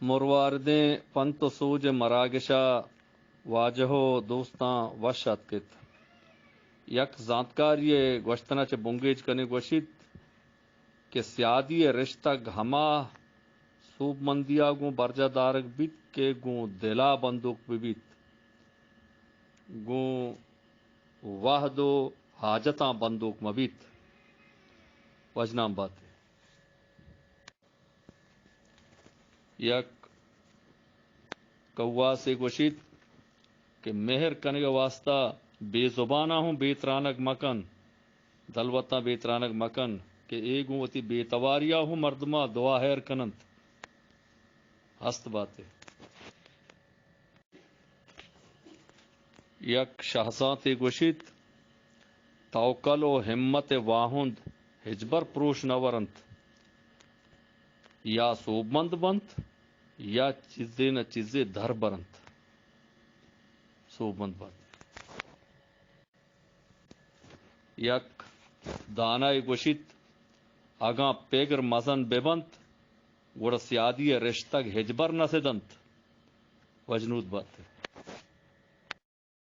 مرواردیں پنت و سوج ءِ مراگش ءَ واجہ و دوستاں وش اتک ات۔ یک زانتکاری ءِ گوشتن ءَ چہ بنگیج کنیں گوشیت کہ سیادی ءِ رشتگ ہما سوبمندی ءَ گوں برجاہ دارگ بیت کہ گوں دل ءَ بندوک بہ بیت، گوں وہد و حاجتاں بندوک مہ بیت۔ وژنام بات ئے۔ یک کواسے گوشیت کہ مہر کنگ ءِ واستا بے زباناں ہوں بے ترانگ مکن، دلوتاں بے ترانگ مکن کہ اے گوں وتی بے تواری ءَ ہوں مردماں دعا ہیر کننت۔ ہست بات ئے۔ یک شہزانتے گوشیت، توکل و ہمت ءِ واہند ہچبر پروش نہ ورنت، یا سوبمند بنت، یا چیزے نہ چیزے در برنت۔ سوبمند بنت۔ یک دانائے گوشیت، اگاں پگر مزن بہ بنت، گڑا سیادی ءِ رشتگ ہچبر نہ سدنت۔ وجنود بات۔